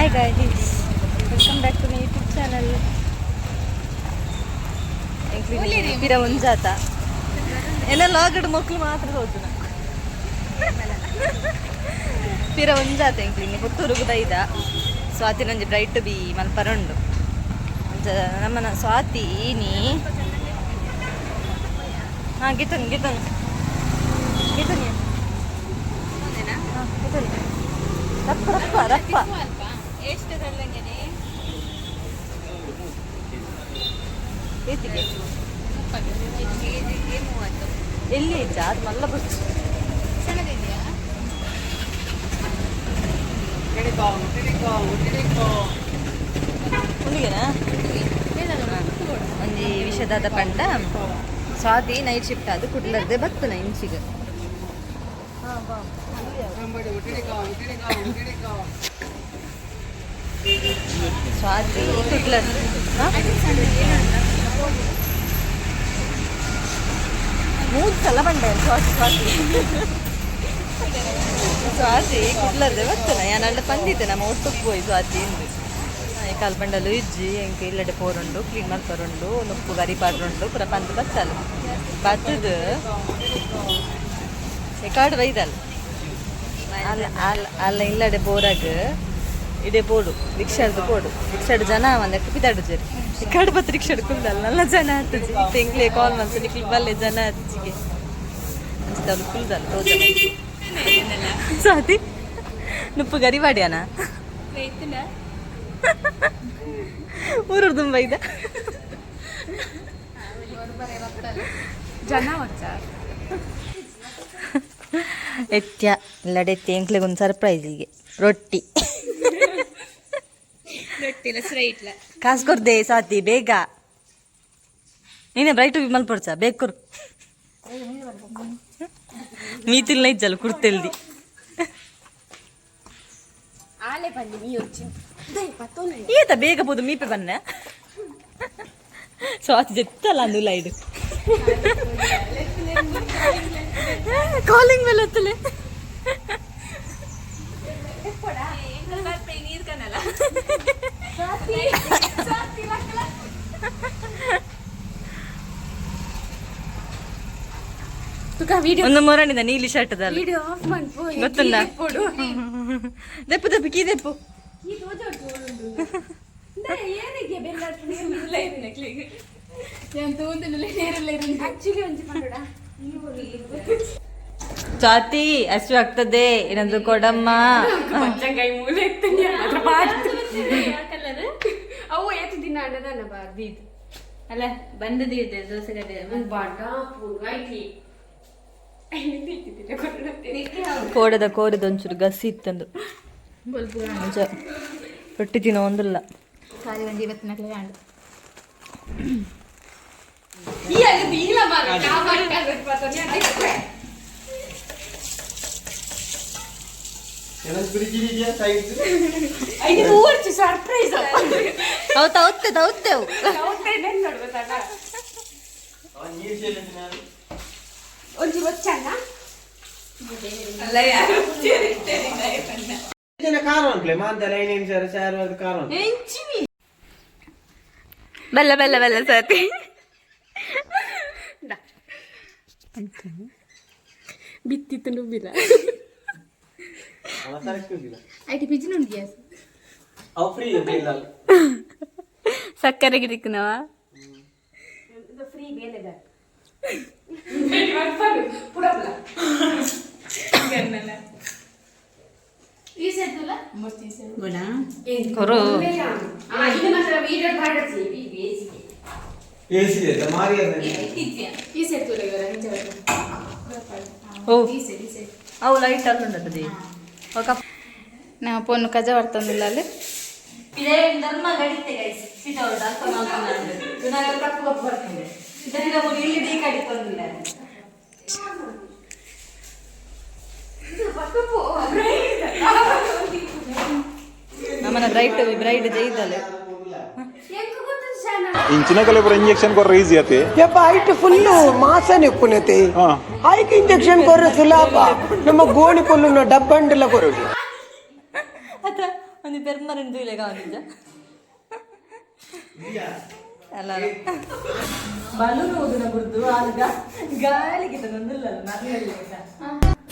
Hi guys, welcome back to my YouTube channel. ಪಿರ ಒಂಜಾತ ಎನ್ನ ಲಾಗಡ್ ಮಕ್ಕಳು ಮಾತ್ರ ಹೋದುನ ಪಿರ ಒಂಜಾತ. ಎಂಕ್ಲಿನಿ ಪುತ್ತೂರುಗು ಬೈದ. ಸ್ವಾತಿ ನಂಜಿ ಬ್ರೈಟ್ ಬಿ ಮಲ್ಪರುಂಡು. ಅಂಚ ನಮ್ಮನ ಸ್ವಾತಿ ನೀ. ಹಾಂ, ಗಿತನ್ ಗಿತನ್ ಗಿತನ್ ಗಿತನ್. ರಪ್ಪ ರಪ್ಪ ರಪ್ಪ. ಎಷ್ಟು ಕಲ್ಲಂಗನೆ? ಏತಿಗೆ? ಕೆಜಿಗೆ 30. ಎಲ್ಲಿ ಇಜ್ಜ ಅದು ಮಲ್ಲ ಬುಚ್ಚು. ಸಣ್ಣದಿದೆಯಾ? ಉಂಡಿಗೆನಾ? ಒಂಜಿ ವಿಷದಾದ ಪಂಡ, ಸ್ವಾತಿ ನೈಟ್ ಶಿಫ್ಟ್ ಅದು ಕುಡ್ಲರ್ದೆ ಬತ್ತನ ಇಂಚಿಗೆ. ಸ್ವಾತಿ ಕುಡ್ಲರ್ದೆ. ಮೂರು ಸಲ ಬಂಡೆ. ಸ್ವಾತಿ ಸ್ವಾತಿ ಸ್ವಾತಿ ಕುಡ್ಲರ್ದೆ ಬತ್ತನ. ಯಾನಲ್ಲ ಪಂದಿತ್ತೆ ನಮ್ಮ ಒಟ್ಟುಕ್ ಪೋಯಿ ಸ್ವಾತಿ ಇಂದು. ಕಾಲ್ ಬಂಡಲು ಇಜ್ಜಿ. ಎಂಕ್ ಇಲ್ಲಡೆ ಪೋರುಂಡು, ಕ್ಲೀನ್ ಮಲ್ಪರುಂಡು, ನುಪ್ಪು ಗರಿ ಪಾಡ್ರುಂಡು, ಪೂರ ಪಂದು ಬತ್ತಲು ಬತ್ತದು ಕಾಡು ಬೈದಲ್ ಅಲ್ಲ ಅಲ್ಲ ಅಲ್ಲ. ಇಲ್ಲಡೆ ಬೋರಾಗ ಇಡೆ ಬೋಡು, ರಿಕ್ಷಾಡ್ದು ಬೋಡು. ರಿಕ್ಷಾಡ್ ಜನ ಒಂದಕ್ಕೆ ಪಿದಾಡು ಜರಿ. ಕಾಡು ಬತ್ತು ರಿಕ್ಷಾಡ್ ಕುಲ್ದಲ್ಲ, ನಲ್ಲ ಜನ ಆತಜಿ. ಎಂಕ್ಲೆ ಕಾಲ್ ಮಲ್ತು, ನಿಕ್ಲಿ ಬಲ್ಲೆ ಜನ ಆತಿಗೆ ಅಂಚದವ್ಲು ಕುಲ್ದಲ್ಲ ತೋಜ. ಸ್ವಾತಿ, ನುಪ್ಪು ಗರಿ ಬಾಡ್ಯಾನ? ಊರು ತುಂಬ ಇದ್ದ. ಜನ వచ్చ. ಎತ್ಯ ಇಲ್ಲಡೆ ಎತ್ತಿ. ಎಂಕ್ಲೆಗೆ ಒಂದು ಸರ್ಪ್ರೈಸ್ ಹೀಗೆ ರೊಟ್ಟಿ. ರೊಟ್ಟಿಲ ಸ್ಟ್ರೈಟ್ಲ. ಕಾಸು ಕೊರ್ದೆ ಸ್ವಾತಿ, ಬೇಗ. ನೀನೆ ಬ್ರೈಟ್ ಮಲ್ಪೊಡ್ಚ, ಬೇಗ ಕೊರು. ಮೀತಿಲ್ಲ ಇಜ್ಜಲ್ಲ ಕುರ್ತೆಲ್ದಿ. ಆಲೆ ಬಂದಿ ಮೀ వచ్చి. ಈತ ಬೇಗ ಬೋದು ಮೀಪೆ ಬನ್ನ. ಸ್ವಾತಿ ಜೆತ್ತಲ್ಲ ಅಂದು ಲೈಡ್ ಕಾಲಿಂಗ್ ಮೇಲೆ ಹತ್ತಲೆ. ನೀರ್ ಕನಲ್ಲ. ವಿಡಿಯೋ ಒಂದು ಮೊರಣಿದ ನೀಲಿ ಶರ್ಟ್. ವಿಡಿಯೋ ಆಫ್ ಮನ್ಪು. ಗೊತ್ತುಂಡ? ದೆಪ್ಪು ದೆಪ್ಪು ಕೀ ದೆಪ್ಪು. ಏನಿಗೆ ಆಕ್ಚುಲಿ ಒಂಜಿ ಪಂಡೋಡ. ಸ್ವಾತಿ, ಹಸಿವು ಆಗ್ತದೆ, ಏನಾದ್ರು ಕೊಡಮ್ಮ. ಪಂಚಂಗಾಯಿ ಮೂಲೆ ಇತ್ತು ಅದ್ರ ಕಲರ್. ಅವು ಏತು ದಿನ ಅಣ್ಣದಾನ ಬಾರ್ದಿ ಇದು. ಅಲ್ಲ, ಬಂದದ್ದು ಇದೆ ದೋಸೆ ಗಡ್ಡೆ. ಬಾಟ ಐಟಿ. ಕೋಡದ ಕೋರದ ಒಂಚೂರು ಗಸಿ ಇತ್ತಂದು ನಿಜ. ರೊಟ್ಟಿ ತಿನ್ನೋ ಒಂದಿಲ್ಲ. ಸಾರಿ, ಒಂದು ಇವತ್ತಿನ ಆಂಡು. ಸರ್ಪ್ರೈಸ್. ಹೌದಾ? ಹೌತ್ತೆ ಹೌದೆವು. ಒಂಜಿ వచ్చాನ. ಕಾರ್ ಅನ್ಕ್ಲೆ ಮಾಂತ ಲೈನ್ ಏನು ಸರ್ ಸರ್ ಅದು ಕಾರ್. ಬಲ್ಲ ಬಲ್ಲ ಬಲ್ಲ ಸ್ವಾತಿ. ಬಿತ್ತಿತ್ತು ನುಬ್ಬಿಲ್ಲ. IT Pigeon ಉಂಟು ಗ್ಯಾಸ್. ಅವು ಫ್ರೀ ಇಲ್ಲ. ಸಕ್ಕರೆ ಗಿಡಕ್ಕನವ. ಫ್ರೀ ಬೇಲೆ. ಕೊರು. ಇದು ಮಾತ್ರ ವೀಡಿಯೋ ಪಾಡಸಿ ಬೇಸಿಗೆ. ಎ ಸಿ ಇದೆ ಮಾರಿ. ಓ, ಅವು ಲೈಟ್ ಅಲ್ಲಿ ಉಂಟದೆ. ನಾವು ಪೊನ್ನು ಕಜ ಬರ್ತಂದಿಲ್ಲ ಅಲ್ಲಿ. ಧರ್ಮ ಗಡಿತೆ ಗೈಸ್. ಸೀತಾ ಅಲ್ಪ ಕಪ್ಪು ಕಪ್ಪು ಬರ್ತದೆ. ಇದರಿಂದ ಇಲ್ಲಿ ಡೀ ಕಡಿತೊಂದಿಲ್ಲ. ನಮ್ಮನ ಬ್ರೈಟ್ ಬ್ರೈಡ್ ಜೈದಲೆ. ಇಂಚಿನ ಕಲೆ ಇಂಜೆಕ್ಷನ್ ಕೊರ್ರೆ ಈಸಿ ಆತೆ. ಯಪ್ಪ, ಐಟ್ ಫುಲ್ ಮಾಸನೆ ಉಪ್ಪುನತೆ. ಐಕ್ ಇಂಜೆಕ್ಷನ್ ಕೊರ್ರೆ ಸುಲಾಪ. ನಮ್ಮ ಗೋಣಿ ಪೊಲ್ಲುನ ಡಬ್ಬಂಡೆಲ್ಲ ಕೊರಡು. ಅಥ. ಒಂದು ಪೆರ್ಮರಿನ ತೂಲೆ ಕಾಣಿಜ ಅಲ್ಲ ಬಲೂನ್ ಓದಿನ ಬುಡ್ದು ಆಗ ಗಾಳಿಗೆ ತಂದಿಲ್ಲ.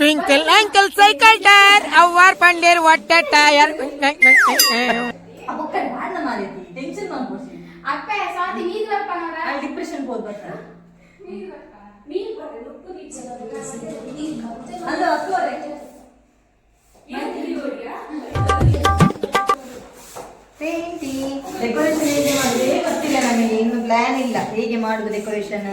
ಟ್ವಿಂಕಲ್ ಅಂಕಲ್ ಸೈಕಲ್ ಟೈರ್ ಅವ್ವಾರ್ ಪಂಡೇರ್ ಒಟ್ಟ ಟೈರ್. ಮಾರೈತಿ ಟೆನ್ಷನ್ ಮಾಡ್ಕೊಡ್ಸಿ. ಅಪ್ಪೆ ಸ್ವಾತಿ ನೀರು ಬರ್ಪಾನವರ. ಅಲ್ಲಿ ಡಿಪ್ರೆಷನ್ ಹೋದ್ ಬರ್ತಾರೆ ಅಲ್ಲ ಅಕ್ಕವರೇ. ಡೆಕೋರೇಷನ್ ಹೇಗೆ ಮಾಡುದು ಗೊತ್ತಿಲ್ಲ ನಮಗೆ, ಇನ್ನು ಪ್ಲಾನ್ ಇಲ್ಲ ಹೇಗೆ ಮಾಡುದು ಡೆಕೋರೇಷನ್.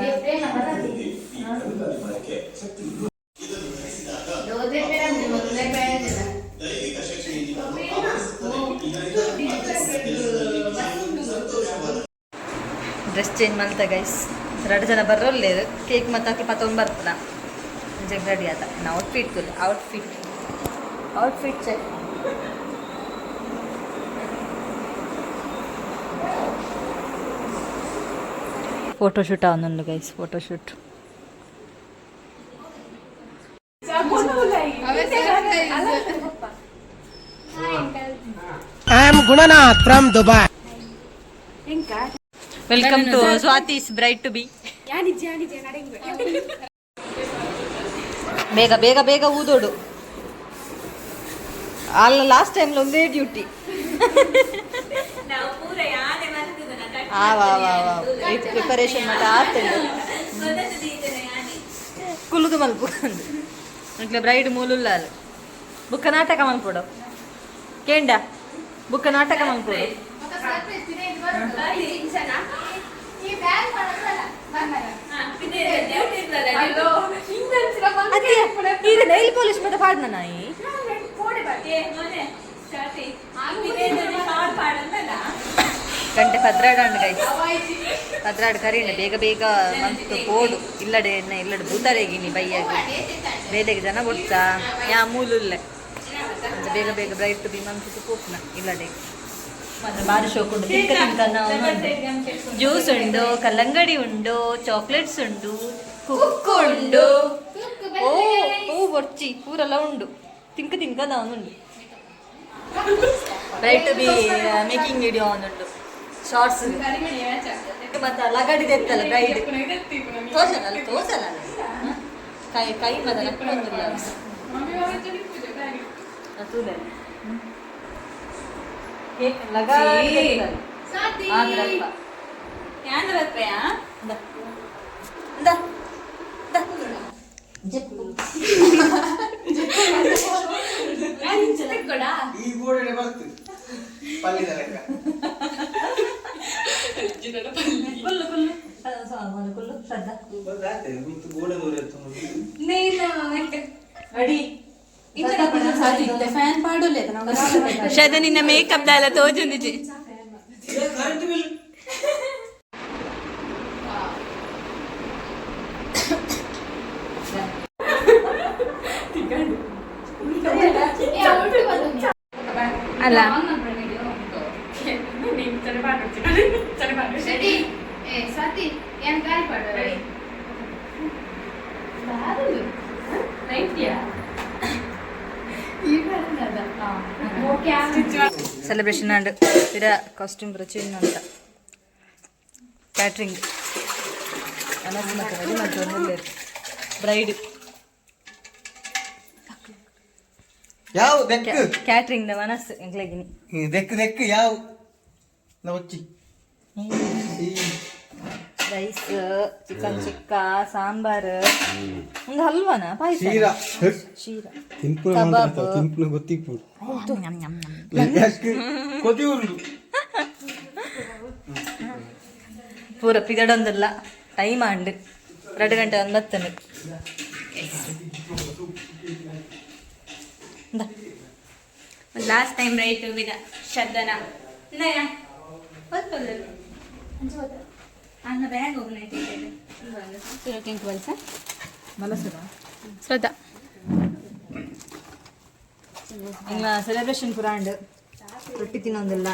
ಡ್ರೆಸ್ ಚೇಂಜ್ ಮಲ್ತ ಗೈಸ್. ಎರಡು ಜನ ಬರೋಲ್ಲೇರು ಕೇಕ್ ಮತ್ತೆ ಹಾಕಿ ಪತ್ತೊಂದು ಬರ್ಪುನ ನಿಜಕ್ಕೆ ರೆಡಿ ಆತ. Outfit outfit outfit check. Photoshoot ಆವೊಂದುಂಡು guys, photoshoot. I am Gunanath from Dubai. Welcome to Swathi's bride to be. ಬೇಗ ಬೇಗ ಬೇಗ ಊದೋಡು ಅಲ್ಲ. ಲಾಸ್ಟ್ ಟೈಮ್ ಒಂದೇ ಡ್ಯೂಟಿ. ಆ ವಾ ವಾ ವಾ, ಪ್ರಿಪರೇಷನ್ ಮತ್ತೆ ಆತಂಡು ಕುಲುದು ಮಲ್ಪು ಅಂಕ್ಲೆ. ಬ್ರೈಡ್ ಮೂಲುಲ್ಲ ಬುಕ್ಕ ನಾಟಕ ಮಲ್ಪೊಡು ಕೇಂಡ ಬುಕ್ಕ ನಾಟಕ ಮಲ್ಪೊಡು. ಈಗ ನೈಲ್ ಪಾಲಿಶ್ ಮತ್ತೆ ಪಾಡ್ನ ನಾಯಿ. ಗಂಟೆ 12 ಅಂಡ್ ಗೈಸ್, 12 ಕರೀಂಡ. ಬೇಗ ಬೇಗ ಮಂತು ಪೋಡು ಇಲ್ಲಡೆ ಎನ್ನ ಇಲ್ಲಡೆ ಬೂತಾರೇಗಿನಿ ಬೈಯಾಗಿ ಬೇಲೆಗೆ ಜನ ಬೊಡ್ಚ ಯಾ ಮೂಲುಲ್ಲೆ. ಬೇಗ ಬೇಗ ಬ್ರೈಟ್ ಟು ಬಿ ಮಂತು ಪೋಪ್ನ ಇಲ್ಲಡೆ. ಮತ್ತೆ ಬಾರಿ ಶೋಕ್ ಉಂಟು. ತಿಂಕ ತಿಂಕ ನಾವು ಜ್ಯೂಸ್ ಉಂಡು, ಕಲ್ಲಂಗಡಿ ಉಂಡು, ಚಾಕ್ಲೇಟ್ಸ್ ಉಂಡು, ಕುಕ್ಕು ಉಂಡು. ಓ ಓ ಬೊರ್ಚಿ ಪೂರೆಲ್ಲ ಉಂಡು. ತಿಂಕ ತಿಂಕ ನಾವು ಉಂಡು. Bride to be making video ಉಂಟು ಶಾರ್ಟ್ಸ್. ಮತ್ತೆ ಲಗಡಿದೆ ಇತ್ತಲ್ಲ ಬ್ರೈಡ್ ತೋಸಲ್ಲ ಅಲ್ಲ, ತೋಸಲ್ಲ. ಕೈ ಕೈ ಮತ್ತೆ ನಕ್ಕೊಂದಿಲ್ಲ. ತೂಲೆ ಲಗಾಡಿ ಆದ್ರಪ್ಪ. ಇಂದ. ಇಂದ. ಇಂದ. ಈ ಗೋಡೆ ಬರ್ತು ಪಲ್ಲಿದ ಲೆಕ್ಕ. ಕುಲ್ಲು ಕುಲ್ಲು ಕುಲ್ಲು ಶ್ರದ್ಧಾ. ಬಂದಾಯ್ತು ಮಿತ್ತು ಗೋಡೆ ದೂರ. ರೆಡಿ. ಫ್ಯಾನ್ ಪಾಡೋಲ್ಲ. ಶ್ರದ್ಧಾ ನಿನ್ನ ಮೇಕಪ್ ದಾಲ ತೋಜುಂದಿಜಿ. Current bill. ಅಲ್ಲ. ಸ್ವಾತಿ ಏನ್ ಗಾಳಿ ಪಾಡು. ಸೆಲೆಬ್ರೇಷನ್ ಅಂಡ್ ಪಿರ ಕಾಸ್ಟ್ಯೂಮ್ ಚೇಂಜ್ ಅಂತ ಕ್ಯಾಟ್ರಿಂಗ್ ಅನಸ್ ಮತ್ತೆ ರೆಡಿ ಮತ್ತೆ ಬ್ರೈಡ್. ಯಾವ ದೆಕ್ಕು? ಕ್ಯಾಟ್ರಿಂಗ್ the ಮನಸ್ಸು ಎಂಕ್ಲೆಗಿನಿ. ದೆಕ್ಕು ದೆಕ್ಕು ಯಾವ ಒಚ್ಚಿ. ರೈಸ್, ಚಿಕನ್ ಚಿಕ್ಕ, ಸಾಂಬಾರ್, ಒಂದು ಹಲ್ವಾನ, ಪಾಯಸ, ಶೀರಾ. ಶೀರಾ. ತಿನ್ಪುನ. ಕಬಾಬ್. ತಿನ್ಪುನ ಗೊತ್ತಿಪ್ಪು ಕೊತಿ ಉಂಡು. ಪೂರ ಪಿಗಡೊಂದಿಲ್ಲ. ಟೈಮ್ ಆಂಡ್ 2 ಗಂಟೆ ಒಂದು ಬತ್ತನೆ. ಲಾಸ್ಟ್ ಟೈಮ್ ರೈಟ್ ವಿದ ಶ್ರದ್ಧನ ನಯ ಅನ್ನ ಬ್ಯಾಗ್ ಹೋಗ್ನ. ಶ್ರದ್ಧಾ. ಇಂಗ್ಲ ಸೆಲೆಬ್ರೇಷನ್ ಪೂರ ಆಂಡ್ ರೊಟ್ಟಿ ತಿನ್ನೊಂದಿಲ್ಲ.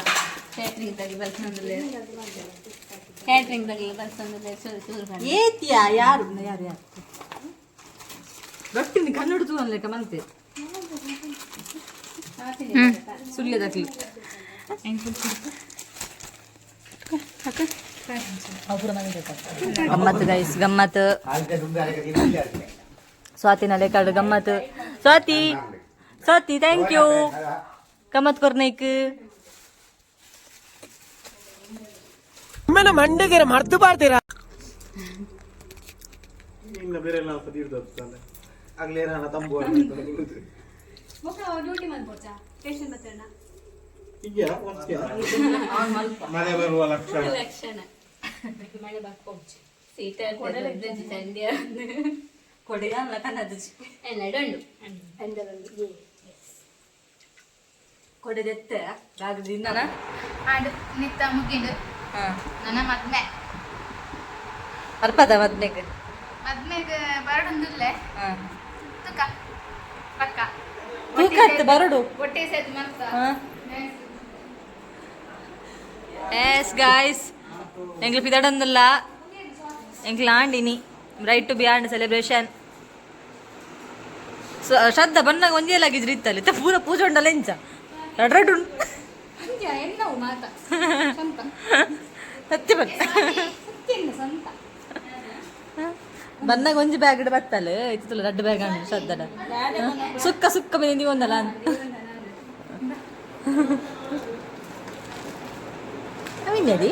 ಕ್ಯಾಟ್ರಿಂಗ್ ತಗಿ ಬಲ್ಸೊಂದಿಲ್ಲ, ಕ್ಯಾಟ್ರಿಂಗ್ ತಗಿ ಬಲ್ಸೊಂದಿಲ್ಲ ಚೂರು. ಏತಿಯಾ ಯಾರು ಯಾರು ಯಾರು ರೊಟ್ಟಿನ ಕಣ್ಣು ತೂವನ್ ಲೆಕ್ಕ ಮಂತೆ. ಸುಳ್ಯದಕ್ಲು ಗಮ್ಮತ್ ಗೈಸ್, ಗಮ್ಮತ್. ಸ್ವಾತಿ ನಲೆ ಕಾಡು ಗಮ್ಮತ್. ಸ್ವಾತಿ, ಸ್ವಾತಿ thank you ಗಮ್ಮತ್ ಕೊರ್ನೈಕ್. ನಿಮ್ಮನ್ನ ಮಂಡೆಗೆರೆ ಮರ್ತು ಬಾರ್ತೀರಾ? ಮಳೆ ಬರುವ ಲಕ್ಷಣ. ಕೊಡೆಯಲ್ಲ ಕನ್ನದ ಕೊಡೆದೆತ್ತೆ ಬ್ಯಾಗ್ ದಿನ. ಆಂಡ್ ನಿತ್ತ ಮುಗಿಂಡು ನನ್ನ ಮದ್ಮೆ. ಅರ್ಪದ ಮದ್ಮೆಗ್? ಮದ್ಮೆಗ್ ಬರಡೊಂದುಲ್ಲೆ. ತುಕ ಪಕ್ಕ. ತೂಕ ಅತ್ತು ಬರಡು. ಒಟ್ಟೆ ಸೇದ್ ಮಲ್ತ. ಎಸ್ ಗಾಯ್ಸ್, ಎಂಗ್ಲು ಪಿದಡೊಂದುಲ್ಲ. ಎಂಕ್ಲು ಆಂಡಿನಿ right to beyond celebration. Shraddha ಬನ್ನಾಗ ಒಂಜೇ ಲಗೇಜ್ ಇತ್ತಲ್ಲಿ ಪೂರ ಪೂಜೆ ಉಂಡಲ್ಲ ಎಂಚ ರಡ್ ರಡ್ ಉಂಡು. ಎನ್ನವು ಮಾತ ಸ್ವಂತ. ಸತ್ಯ ಬನ್ನ ಸ್ವಂತ. ಬನ್ನಾಗ ಒಂಜಿ ಬ್ಯಾಗ್ ಬತ್ತಲ್ಲ ಇತ್ತಲ್ಲ ರಡ್ಡು ಬ್ಯಾಗ್ ಅಂಡು ಶ್ರದ್ಧಡ ಸುಕ್ಕ ಸುಕ್ಕ ಮೇಲೆ ಒಂದಲ್ಲ. ಅವಿಂಗಡಿ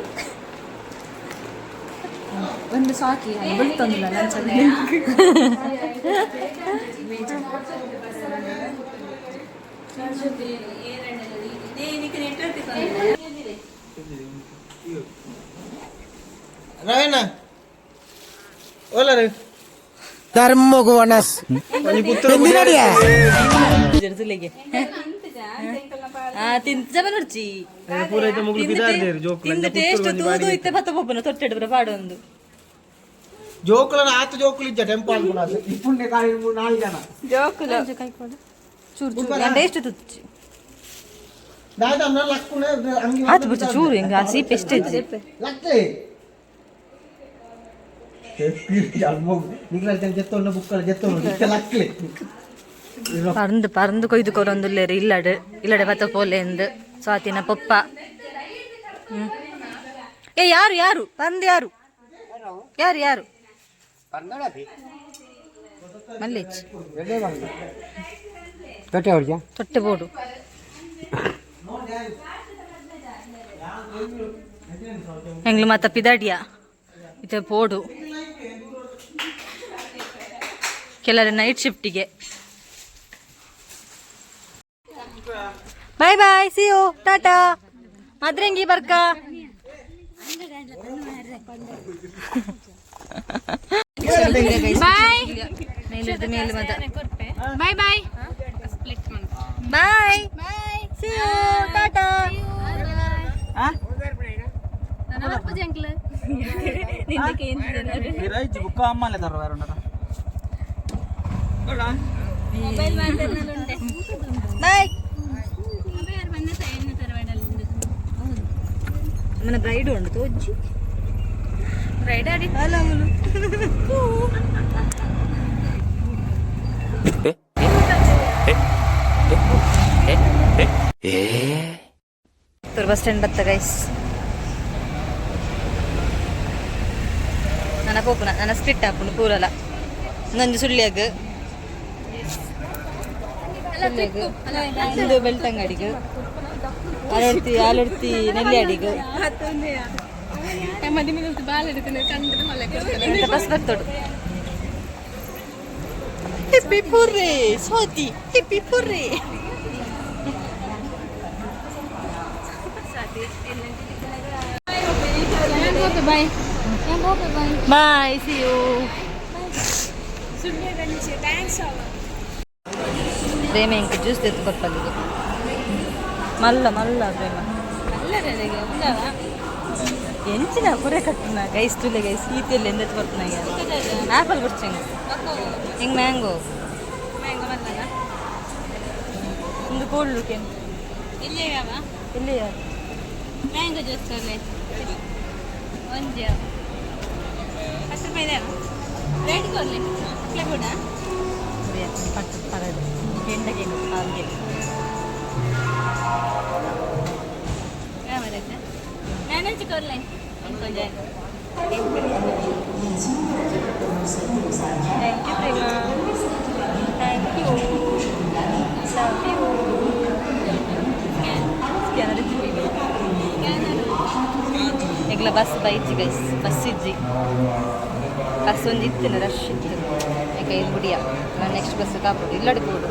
ಒಂದು ಸಾಕಿ ಬೀಳ್ತೊಂದಿಲ್ಲ ನನ್ನ. ರವೇನ ಓಲ ರವಿ. ಧರ್ಮಗು ವನಸ್ ಎಂದಿನಡಿಯಾ? ಜರ್ಸುಲೆಗೆ ತಿಂತ ಜಮನುರ್ಚಿ. ಪೂರ ಐತೆ ಮುಗುಲು ಬಿದಾರ್ದೇರು ಜೋಕುಲು. ತಿಂದು ಟೇಸ್ಟ್ ತೂದು ಇತ್ತೆ ಬತ್ತ ಪೊಪ್ಪುನ ತೊಟ್ಟೆಡು ಪೂರ ಪಾಡೊಂದು. ಜೋಕುಲನ ಆತ ಜೋಕುಲು ಇಜ್ಜ ಟೆಂಪೋ ಅನ್ಕೊಂಡ ಇಪ್ಪುಂಡೆ ಕಾಯಿ ಮೂರು ನಾಲ್ಕು ಜನ. ಜೋಕುಲು ಚೂರು ಚೂರು ಟೇಸ್ಟ್ ತುಚ್ಚಿ. ದಾದ ಲಕ್ಕುನೆ ಅಂಗಿ. ಆತು ಬುಚ್ಚು ಚೂರು ಹಿಂಗ ಆ ಸೀಪ್ ಎಷ್ಟಿದೆ. ಲಕ್ಕೆ ನಿಗ್ಲ ಜೆತ್ತೊಂಡು ಬುಕ್ಕಲ ಜೆತ್ತೊಂಡು ಇತ್ತೆ ಲಕ್ಲೆ. ಪರಂದು ಪರಂದು ಕೊಯ್ದು ಕೊರೊಂದುಲ್ಲೇರು ಇಲ್ಲಡು ಇಲ್ಲಡೆ ಬತ್ತ ಪೋಲೆ ಎಂದು ಸ್ವಾತಿನ ಪೊಪ್ಪ. ಹ್ಮ್. ಏ ಯಾರು ಯಾರು ಪಂದ್ ಯಾರು ಯಾರು ಯಾರು ಮಲ್ಲೇಚ್ ತೊಟ್ಟೆ ಬೋಡು. ಎಂಗ್ಲು ಮಾತ ಪಿದಾಡಿಯ ಇತ್ತೆ ಪೋಡು ಕೆಲವರು ನೈಟ್ ಶಿಫ್ಟಿಗೆ. Bye bye, see you, tata. ಮದ್ರಂಗಿ ಬರ್ಕ. ಬಾಯ್. ಮೇಲಿದ್ದು ಮೇಲೆ ಮತ. Bye bye. Bye, see you, tata. ಬುಕ್ಕ ಅಮ್ಮಲೆ ತರುವ. ಬಾಯ್. మన ಬ್ರೈಡ್ ಉಂಡು ತೋಜ್ಜಿ. ಬ್ರೈಡ್ ಆಡಿ. ಅಲ್ಲ ಅವನು. ಬಸ್ ಸ್ಟ್ಯಾಂಡ್ ಬತ್ತ ಗೈಸ್. ನನ್ನ ಪೋಪುನ ನನ್ನ ಸ್ಪ್ಲಿಟ್ ಆಪುಂಡು ಪೂರಲ. ನಂಜು ಸುಳ್ಯಾಗ ಸುಳ್ಯಾಗ ಇಂದು ಬೆಳ್ತಂಗಡಿಗೆ ಆಲೊಡ್ತಿ ಆಲೊಡ್ತಿ ನೆಲ್ಯಾಡಿಗೆ ಬಸ್ ಬರ್ತೋಡು. ಹಿಪ್ಪಿ ಪುರ್ರೆ ಸ್ವಾತಿ, ಹಿಪ್ಪಿ ಪುರ್ರೆ. Bye. Bye, see you. Prema ಇಂಕ ಜ್ಯೂಸ್ ತೆತ್ತು ಕೊಪ್ಪಲ್ಲಿಗೆ ಮಲ್ಲ ಮಲ್ಲ ಪ್ರೇಮ ಎಂಚಿನ ಪುರೆ ಕಟ್ಟುನ ಗೈಸ್ ತುಲೆ ಗೈಸ್ ಈತಿಯಲ್ಲಿ ಎಂದೆತ್ತು ಬರ್ಪುನ. ಆಪಲ್ ಬರ್ಚಂಗ ಹೆಂಗ್ ಮ್ಯಾಂಗೋ ಒಂದು ಕೋಲ್ಡ್ ಕೇನ್ ಇಲ್ಲಿ ಯಾರು. ಮ್ಯಾಂಗೋ ಜ್ಯೂಸ್ ತೋಲೆ ಒಂಜಿ 10 ರೂಪಾಯಿ ಇದೆ. ರೇಟ್ ಕೊಡ್ಲಿ ಅಕ್ಲೆ ಕೂಡ. ಪಟ್ಟು ಪರದು ಕೆಂಡಗೆ ಹಾಗೆ. Thank you Prema. Thank you. Love you. Scanner. ಎಂಕ್ಲ bus ಬೈಚಿ guys, bus ಇಜ್ಜಿ. ಬಸ್ ಒಂಜಿ ಇತ್ತಿನ, ರಶ್ ಇತ್ತು. ಈಗ ಇದು ಬುಡಿಯ, ನಾನು ನೆಕ್ಸ್ಟ್ ಬಸ್ ಕಾಪುಡು ಇಲ್ಲಡೆ ಪೋಡು.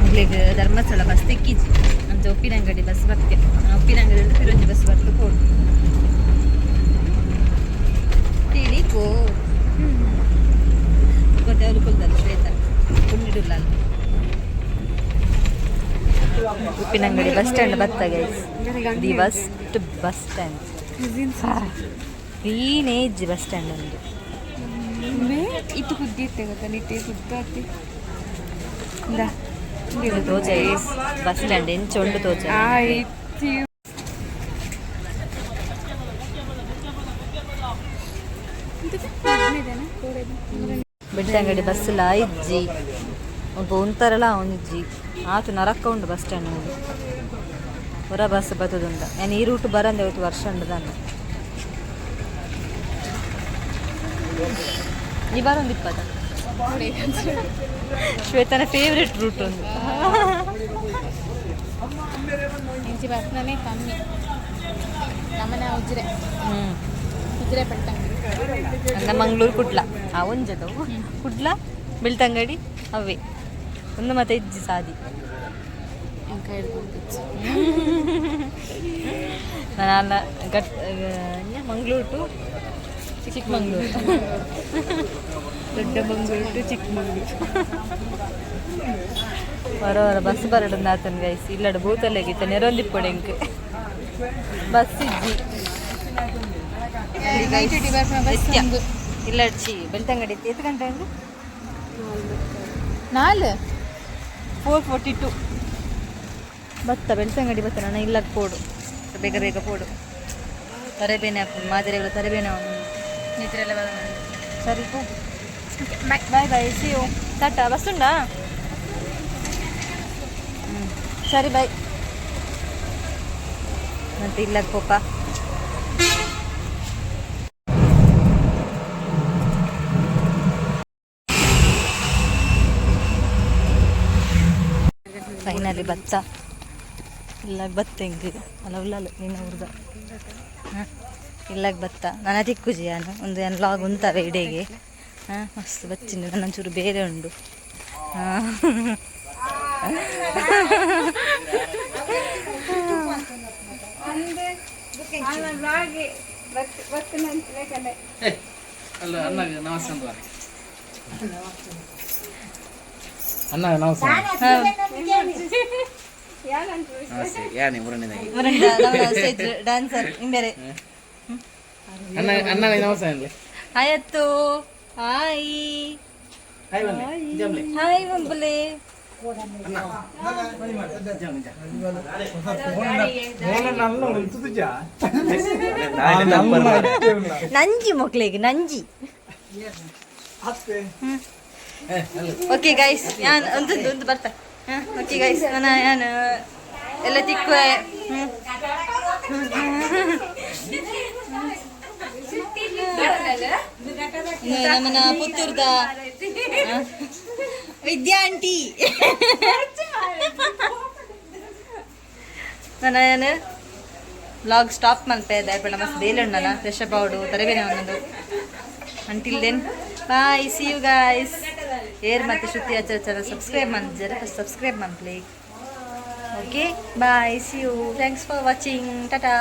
ಇಲ್ಲಿಗೆ ಧರ್ಮಸ್ಥಳ ಬಸ್ ತೆಕ್ಕಿಜಿ ಅಂತ. ಉಪ್ಪಿನಂಗಡಿ ಬಸ್ ಬರ್ತೆ. ಉಪ್ಪಿನಂಗಡಿ ಪಿರೊಂಜಿ ಬಸ್ ಬರ್ತು ಪೋಡು. ತಿಳಿಪೋ ಗೊತ್ತವ್ರು ಕುಲ್ದಲ್ಲ. ಶ್ವೇತ ಕುಳ್ಳಿಡುಲ್ಲ. ಉಪ್ಪಿನಂಗಡಿ ಬಸ್ ಸ್ಟ್ಯಾಂಡ್ ಬತ್ತ guys. The bus bus stand clean age bus stand ಒಂದು. ಇತ್ತು ಕುದ್ದಿತ್ತೆ ಗೊತ್ತಾ? ನಿಟ್ಟೆ ಕುದ್ದಾತಿ. ಇದು ತೋಜ ಬಸ್ ಸ್ಟ್ಯಾಂಡ್ ಎಂಚ ಉಂಡು ತೋಜ. ಆಯ್ತು. ಬೆಳ್ತಂಗಡಿ ಬಸ್ ಲಾ ಇಜ್ಜಿ. ಒಬ್ಬ ಉಂತಾರಲ್ಲ ಅವನಿಜ್ಜಿ. ಆತು ನರಕ ಉಂಡು ಬಸ್ ಸ್ಟ್ಯಾಂಡ್. ಉಂಡು ಹೊರ ಬಸ್ ಬತ್ತದುಂಡ. ನಾನು ಈ ರೂಟ್ ಬರಂದೆ ಇವತ್ತು ವರ್ಷ ಉಂಡು ದಾನೆ. ನೀ ಬರೋದು ಇಪ್ಪದ ಶ್ವೇತನ ಫೇವ್ರೆಟ್ ರೂಟ್ ಒಂದು. ಇಂಚಿ ಬಸ್ನೇ ಕಮ್ಮಿ ನಮ್ಮನೆ ಉಜ್ರೆ. ಉಜ್ರೆ, ಬೆಳ್ತಂಗಡಿ. ಅನ್ನ ಮಂಗಳೂರು, ಕುಡ್ಲ, ಆ ಒಂಜದವು. ಕುಡ್ಲ, ಬೆಳ್ತಂಗಡಿ ಅವೇ ಒಂದು. ಮತ್ತೆ ಇಜ್ಜಿ ಸಾದಿ. ఇంకా ಹಿಡ್ಕೊಂಡಿచ్చు. ನಾನು ಅಲ್ಲ ಗಟ್ ಮಂಗಳೂರು ಟು ಚಿಕ್ಕಮಂಗ್ಳೂರು. ದೊಡ್ಡ ಮಂಗಳೂರು ಟು ಚಿಕ್ಕಮಂಗ್ಳೂರು. ಹೊರ ಹೊರ ಬಸ್ ಬರಡು ಆತನ್ ಗೈಸ್. ಇಲ್ಲಡ ಭೂತಲೆಗಿತ್ತ ನೆರೊಂದಿಪ್ಪೊಡೆ. ಎಂಕ್ ಬಸ್ ಇಜ್ಜಿ. ಬಸ್. ಇಲ್ಲಡ್ಚಿ ಬೆಳ್ತಂಗಡಿ ಎತ್ತು ಗಂಟೆ ಅಂದ್ರೆ? ನಾಲ್. 4:42. ಬತ್ತ ಬೆಳ್ತಂಗಡಿ ಬತ್ತ. ನಾನು ಇಲ್ಲಕ್ಕೆ ಪೋಡು, ಬೇಗ ಬೇಗ ಪೋಡು. ತರಬೇನೆ ಹಾಕೊಂಡು ಮಾದರಿಗಳು ತರಬೇನೆ. ನಿದ್ರೆಲ್ಲ. ಸರಿ, bye bye, see you, Tata. Bus ಉಂಡಾ? ಹ್ಞೂ, ಸರಿ, ಬಾಯ್. ಮತ್ತೆ ಇಲ್ಲಕ್ಕೆ ಪೋಪ. ಫೈನಲಿ ಬತ್ತ. ಇಲ್ಲ ಬತ್ತ ಹೆಂಗೆ ಅಲ್ಲ ಉಲ್ಲಲ್ಲ ನಿನ್ನ ಹುಡ್ಗ. ಹಾಂ, ಇಲ್ಲಾಗ ಬತ್ತ. ನಾನು ತಿಕ್ಕುಜಿ. ನಾನು ಒಂದು ಏನು ಲಾಗ್ ಉಂತವೆ ಇಡೇಗೆ. ಹಾಂ, ಮಸ್ತ್ ಬಚ್ಚಿನ. ನನ್ನ ಒಂಚೂರು ಬೇರೆ ಉಂಡು. ಹಾಂ. ಅಲ್ಲ, ಅಣ್ಣ ನಮಸ್ತೆ ಅಂದ್ವಾ? ಅಣ್ಣ ನಮಸ್ತೆ. ನಮಸ್ತೆ. ಯಾನೆ ಮೂರನೇದಾಗಿ. ಸ್ಟೇಜ್ ಡ್ಯಾನ್ಸರ್ ಬೇರೆ. ಅಣ್ಣ, ಅಣ್ಣ ನಮಸ್ತೆ ಅನ್ಲಿ. ಹಾಯ್ ಅತ್ತು, ಹಾಯ್. ಹಾಯ್ ಬನ್ನಿ ಜಮ್ಲಿ. ಹಾಯ್ ಬಂಬುಲೆ. ಅಣ್ಣ ಜಮ್ ಜಮ್. ನಂಜಿ ಮಕ್ಳಿಗೆ ನಂಜಿ. ಓಕೆ ಗೈಸ್, ಯಾನ್ ಒಂದು ಒಂದು ಬರ್ತಾ. ಓಕೆ ಗೈಸ್, ನಾನು ಯಾನು ಎಲ್ಲ ತಿಕ್ಕ. ನಮ್ಮನ ಪುತ್ತೂರ್ದ ವಿದ್ಯಾ ಆಂಟಿ. ನಾನು ಏನು ವ್ಲಾಗ್ ಸ್ಟಾಪ್ ಮಲ್ಪೆ ದಯಪಂಡ ಮಸ್ತ್ ಬೇಲೆ ಉಂಡಲ್ಲ. ಫ್ರೆಶ್ ಅಪ್ ಆವಡು, ತರಬೇನೆ ಒಂದೊಂದು. Until then, bye, see you guys. ಏರ್ ಮತ್ತೆ ಶ್ರುತಿ ಆಚಾರ ಸಬ್ಸ್ಕ್ರೈಬ್ ಮಂಜರ ಸಬ್ಸ್ಕ್ರೈಬ್ ಮನ್ಪ್ಲಿ. Okay, bye, see you, thanks for watching, tata.